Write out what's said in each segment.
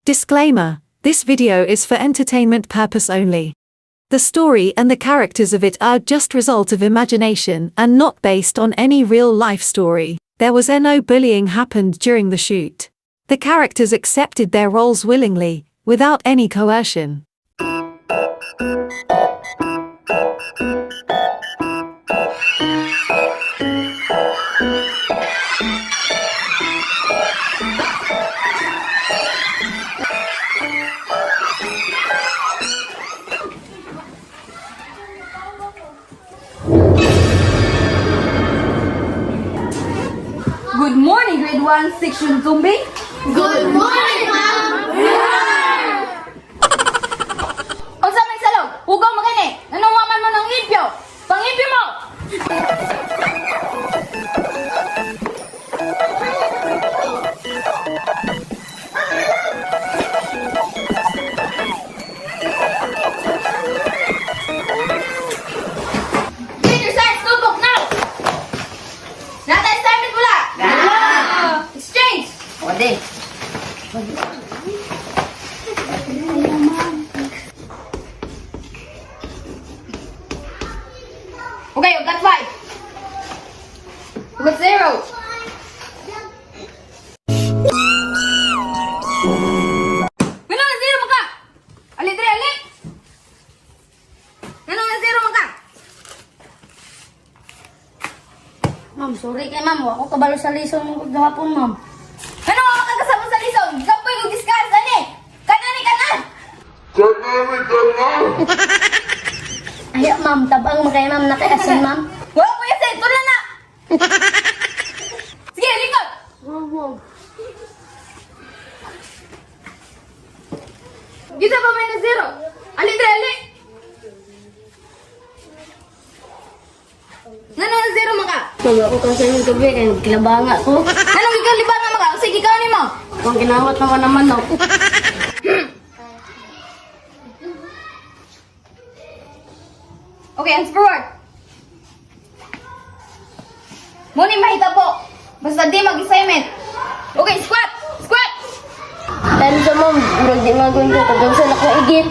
Disclaimer: This video is for entertainment purpose only. The story and the characters of it are just result of imagination and not based on any real life story. There was no bullying happened during the shoot. The characters accepted their roles willingly, without any coercion. Good morning, Grade 1, Section Zombie. Good morning, ma'am! Unsa may salog? Hugaw magani. Nanong waman mo ng limpyo? Panglimpyo mo! Get your science notebook now! Nata assignment wala? Wala! Exchange! Pwede. Okay, you got 5. You got 0. Ganun na zero man ka! Ali, dre, ali! Ganun na zero man ka! Ma'am, sorry kay ma'am. Wa ko kabalo sa lison mong kagahapon, ma'am. Ganun ka makakasama sa lison! Kapoy ko discuss, ani! Kanan ni kanan! Ay, ma'am, tabang mo kay ma'am nakaasin, ma'am. Wala ko yan sa'yo! Tula na! Sige, lingkod! Wow. Gisa pa may na zero! Ali, dre, ali! Ganun na zero man ka! Ma'am, ako kasi yung gabi kay nagkilabanga ko. Anong gikalibangan man ka? Sige, ikaw ni mo! Kung kinawat naman naman, no. Okay, hands forward. Muni mahita po. Basta di mag-assignment. Okay, squat! Squat! Dahil sa ma'am, murag di magun ko kag sa ako igit.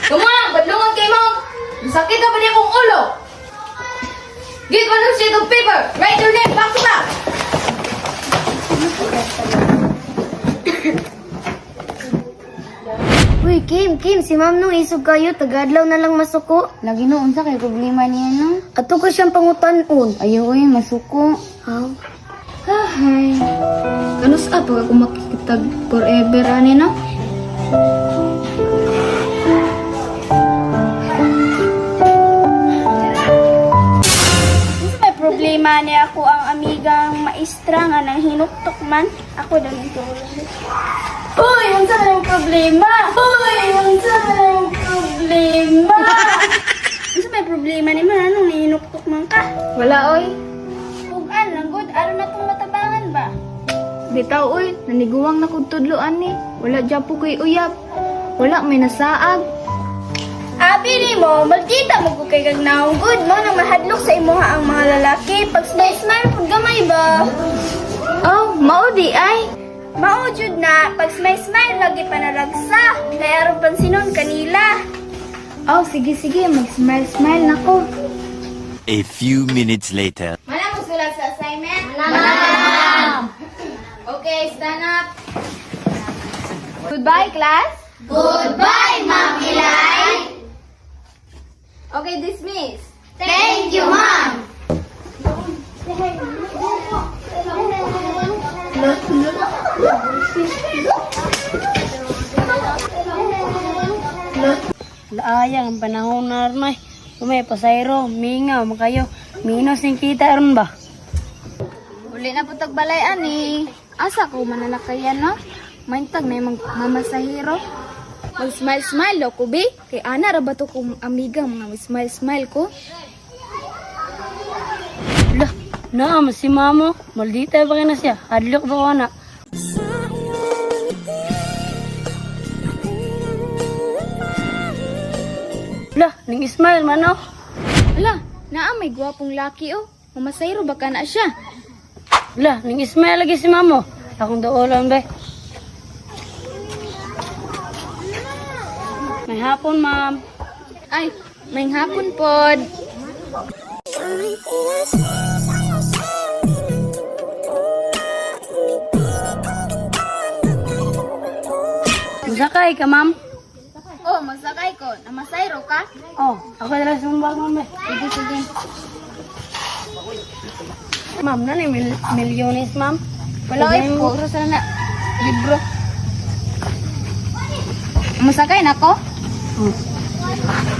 Come on, badlungan kay mo. Sakit na ba niya kong ulo? Get one sheet of paper. Write your name back to back. Uy, Kim, Kim, si ma'am nung isog kayo, tagadlaw na lang masuko. Lagi no, unsa kay problema niya no? Ato ko siyang pangutanon. Ayaw oy, masuko. Aw. Hay. Kanus a pag ako makikitag forever ani no? Unsa may problema niya ako ang amigang maestra nga nang hinuktok man? Ako daw yung tulong. Uy, unsa man ang problema? Uy, unsa man ang problema? Unsa may problema ni man anong hinuktok man ka? Wala oy. Pugan lang gud aron na tong matabangan ba? Bitaw oy, naniguwang na kog tudloan ni. Wala japo koy uyab. Wala may nasaag. Abi nimo, maldita mo ko kay kag naong gud mo nang mahadlok sa imuha ang mga lalaki pag smile smile pud gamay ba? Oh, mao di ay. Mao jud na pag smile smile lagi panalagsa kay aron pansinon kanila. Oh, sige sige, mag smile smile nako. A few minutes later. Mana mo sulat sa assignment? Mana! Okay, stand up. Goodbye, class. Goodbye, Ma'am Ilay! Okay, dismiss. Thank you, ma'am! Laayang ang panahon na ron ay. Umay, pasayro, mingaw, makayo. Minos yung kita ron ba? Uli na putag balay ani. Asa ko manalakayan no? Maintag na yung mamasahiro. Mag smile smile lo ko be. Kay ana ra ba to kong amiga mga smile smile ko? Lah, naam si mamo. Maldita ba na siya? Adlok ba ko na? Lah, ning Ismail man oh. Ala, naa may gwapong laki oh. Mamasayro ba ka na siya? Lah, ning Ismail lagi si mamo. Akong duolon be. May hapon, ma'am. Ay, may hapon pod. Musakay ka, ma'am. Oh, magsakay ko. Namasayro ka? Oh, ako dala sa bag, ma'am. Eh. Sige, sige. Ma'am, nani milyones, ma'am? Wala ay puro sa na libro. Masakay na ko?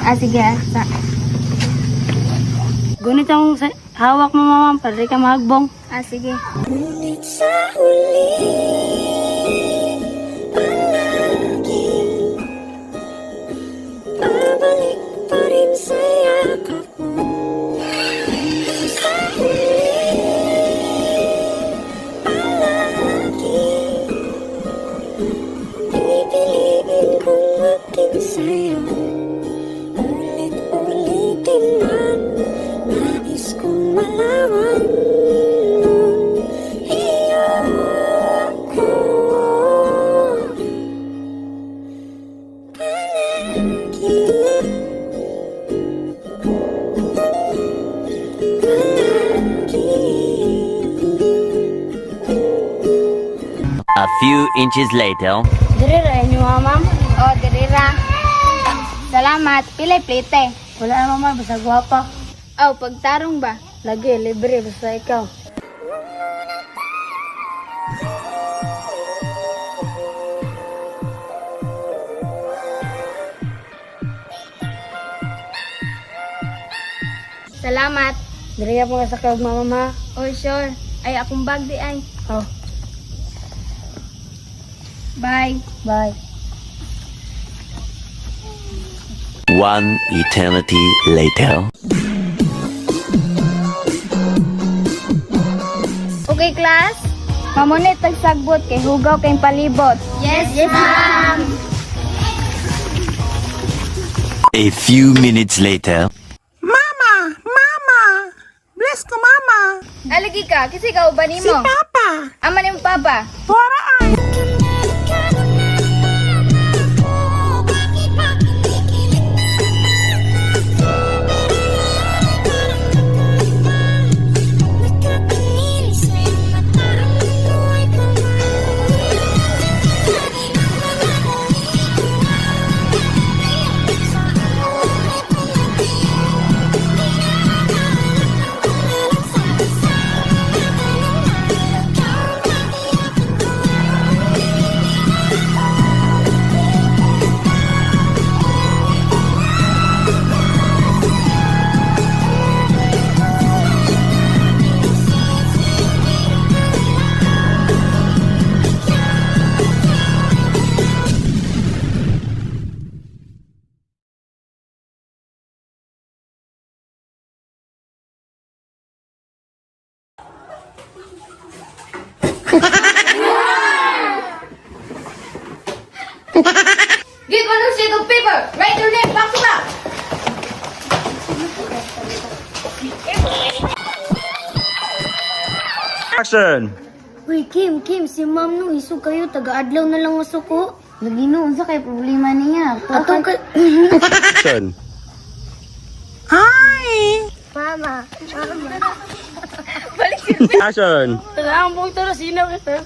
Ah, sige. Ah. Sa Gunit ang hawak mo, ma'am, para di ka mahagbong. Ah, sige. Ngunit sa huli, palagi babalik pa rin sa yakap mo. Hanggang sa huli, palagi pipiliin kong maging sa'yo. Ulit-ulitin man, nais kong malaman mong iyo ako palagi. Palagi. A few inches later. Dire ra inyo, ha, ma'am. Oh, diri ra. Salamat. Pilay plate. Wala na, ma'am, basta gwapa. Oh, pagtarong ba? Lagi, libre, basta ikaw. Salamat. Dire ka mga sakay, mama, ma. Oh, sure. Ay, akong bag di ay. Oh, Bye. Bye. One eternity later. Okay, class? Mamunit tagsagbot kay hugaw kay palibot. Yes, yes, ma'am. A few minutes later. Mama! Mama! Bless ko, Mama! Alagi ka, kasi ikaw ba Si nimo? Papa! Ama nimo papa. Para ay! Give on a sheet of paper. Write your name back to back. Action! Uy, Kim, Kim, si ma'am no, iso kayo, taga-adlaw na lang masuko. Lagi no, unsa kay problema niya? Atong ka... Action! Ay! Mama. Action! Taga-ambong taro, sino kita?